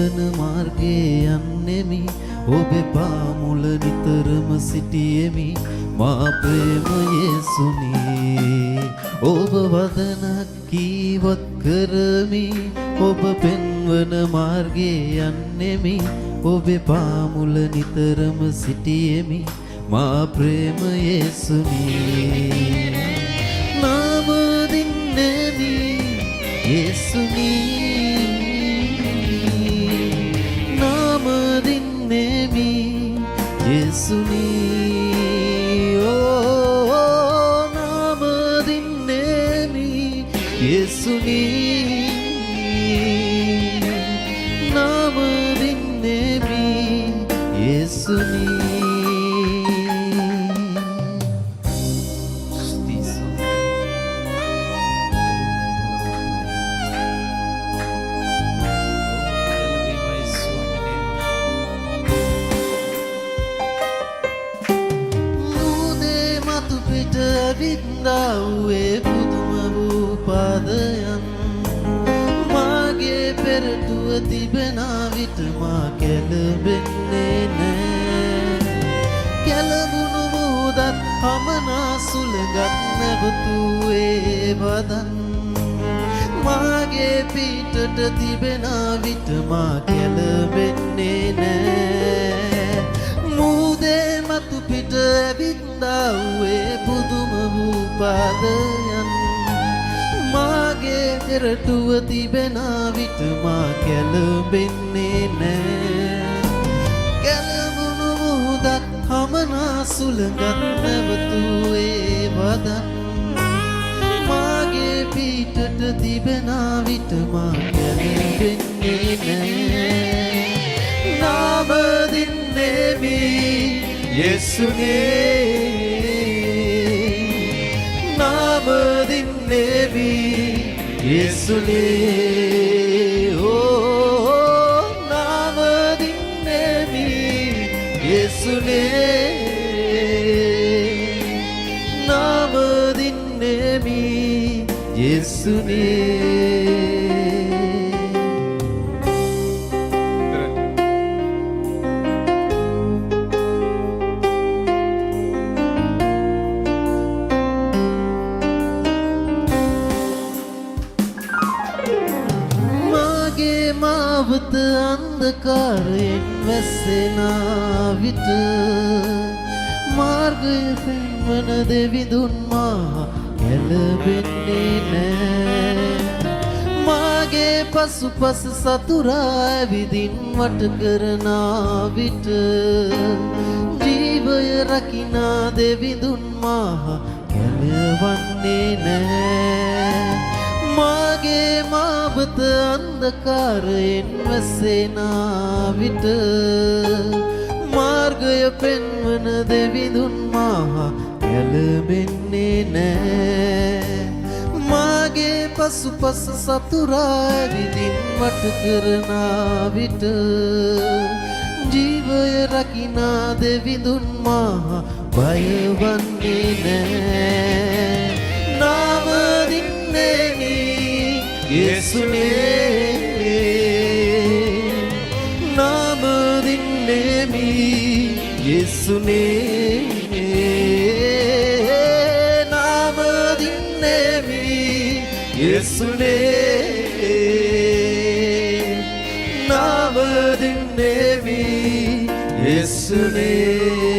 පෙන්වන මාර්ගයේ යන්නෙමි. ඔබේ පාමුල නිතරම සිටියෙමි, මා ප්‍රේම යේසුනි. ඔබ වදනක් කීවත් කරමි, ඔබ පෙන්වන මාර්ගයේ යන්නෙමි. ඔබේ පාමුල නිතරම සිටියෙමි, මා ප්‍රේම යේසුනි. නාම දින්නෙමි යේසුනි, නාම දින්නෙමි යේසුනි. ඕ නාම දින්නෙමි යේසුනි, නාම දින්නෙමි යේසුනි. ස්තුතියි ස්වාමී. බලවත්යි. ස්වාමිනේ. මුහුදේ මතු පිට ඇවිත්දා වූ පුදුම වූ පාදයන් මාගේ පෙරටුව තිබෙන විට මා කැළඹෙන්නේ නෑ. කැළඹුණු මුහුදත් හමනා සුළඟත් නැවතුවේ වදන් මාගේ පිටට තිබෙන විට මා කැළඹෙන්නේ නෑ. මුහුදේ මතු පිට ඇවිත්දා වූ පුදුම වූ පාදයන් මාගේ පෙරටුව තිබෙන විට මා කැළඹෙන්නේ නෑ. කැළඹුණු මුහුදත් හමනා සුළඟත් නැවතුවේ වදන් මාගේ පිටට තිබෙන විට මා කැළඹෙන්නේ නෑ. නාම දින්නෙමි යේසුනේ, නාම දින්නෙමි යේසුනේ. ඕ නාම දින්නෙමි යේසුනේ, නාම දින්නෙමි යේසුනේ. මාගේ මාවත අන්ධකාරයෙන් වැස්සෙන විට මාර්ගය පෙන්වන දෙවිඳුන් මා කැළඹෙන්නේ නෑ. මාගේ පසුපස සතුරා ඇවිදින් වට කරන විට ජීවය රකිනා දෙවිඳුන් මා කැළවන්නේ නෑ. මාගේ මාවත අන්ධකාරයෙන් වැසෙන විට මාර්ගය පෙන්වන දෙවිඳුන් මා කැළඹෙන්නේ නෑ. මාගේ පසුපස සතුරා ඇවිදින් වට කරන විට ජීවය රකිනා දෙවිඳුන් මා බය වන්නේ නෑ. නාම දින්නෙමි යේසුනේ, නාම දින්නෙමි යේසුනේ, නාම දින්නෙමි යේසුනේ, නාම දින්නෙමි යේසුනේ.